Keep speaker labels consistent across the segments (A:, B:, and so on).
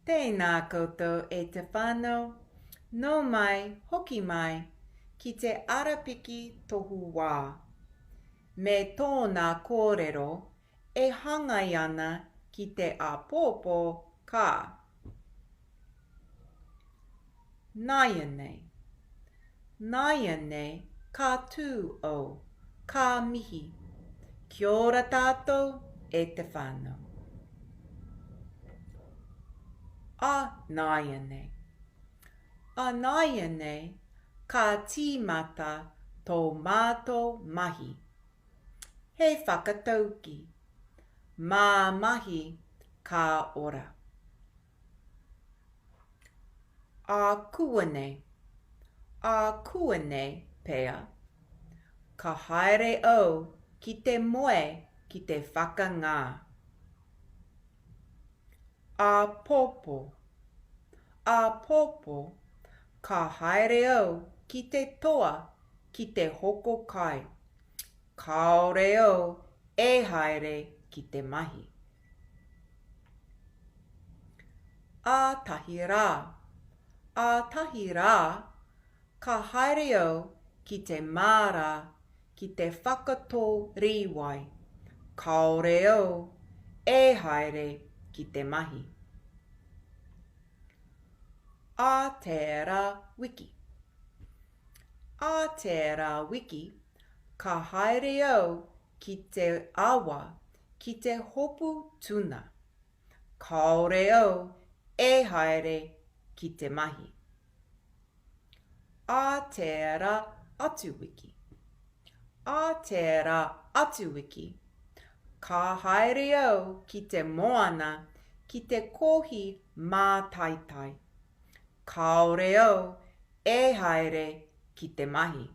A: Tēnā koutou e te whānau, nau mai, hoki mai ki te arapiki tohu wā. Me tōna kōrero e hāngai ana ki te āpōpō ka. Nāianei. Nāianei ka tū au, ka mihi. Kia ora tātou e te whānau. A nāianei. A nāianei ka tīmata tō mātou mahi. He whakatauki. Mā mahi ka ora. Ākuanei, ākuanei pea, ka haere au ki te moe ki te whakangā. Āpōpō, āpōpō, ka haere au ki te toa ki te hoko kai. Kāore au e haere ki te mahi. Ā tahi rā, ā tahi rā, ka haere au ki te māra ki te whakatō rīwai, kāore au e haere ki te mahi. Ā tērā wiki. Ā tērā wiki, ka haere au ki te awa ki te hopu tuna. Kāore au e haere ki te mahi. Ā tērā atu wiki. Ā tērā atu wiki, ka haere au ki te moana ki te kōhi mātaitai. Kāore au e haere ki te mahi.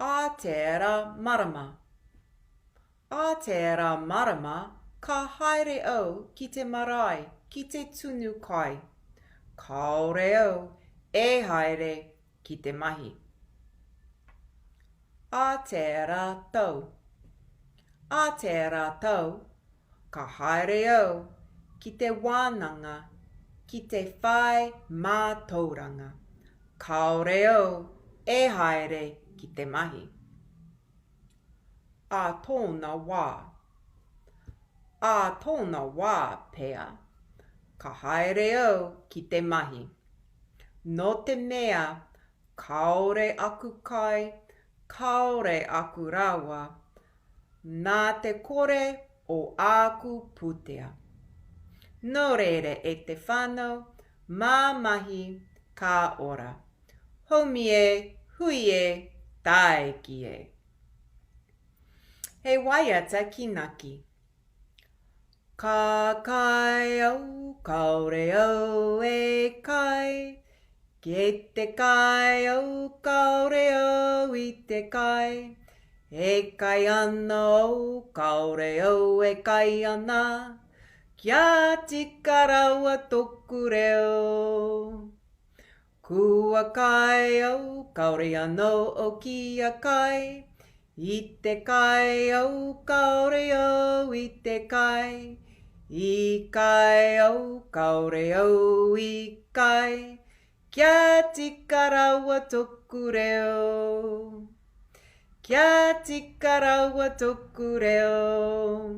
A: Ā tērā marama. Ā tērā marama ka haere au ki te marae ki te tunu kai. Kāore au e haere ki te mahi. Ā tērā tau. Ā tērā tau, ka haere au ki te wānanga ki te whai mātauranga. Kāore au e haere ki te mahi. Ā tōna wā. Ā tōna wā pea, ka haere au ki te mahi. Nō te mea kāore aku kai, kāore aku rawa, nā te kore o āku pūtea. Nō reira e te whānau, mā mahi ka ora. Haumi e, hui e, tāiki e. He waiata kīnaki. Ka kai au, kaore au e kai, Ki te kai au, kaore au i te kai, E kai ana au, kaore au e kai ana, Kia tika rawa toku reo. Kua kai au, kaore anō au kia kai, I te kai au, kaore au i te kai, I kai au, kaore au i kai, Kia tika rawa toku reo. Kia tika rawa toku reo.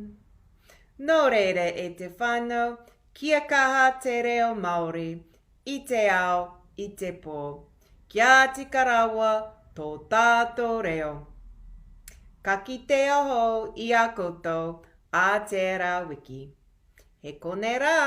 A: Nō reira e te whānau, kia kaha te reo Māori, i te ao, i te pō. Kia tika rawa tō tātou reo. Ka kite ahau i a koutou ā tērā wiki. He kone rā!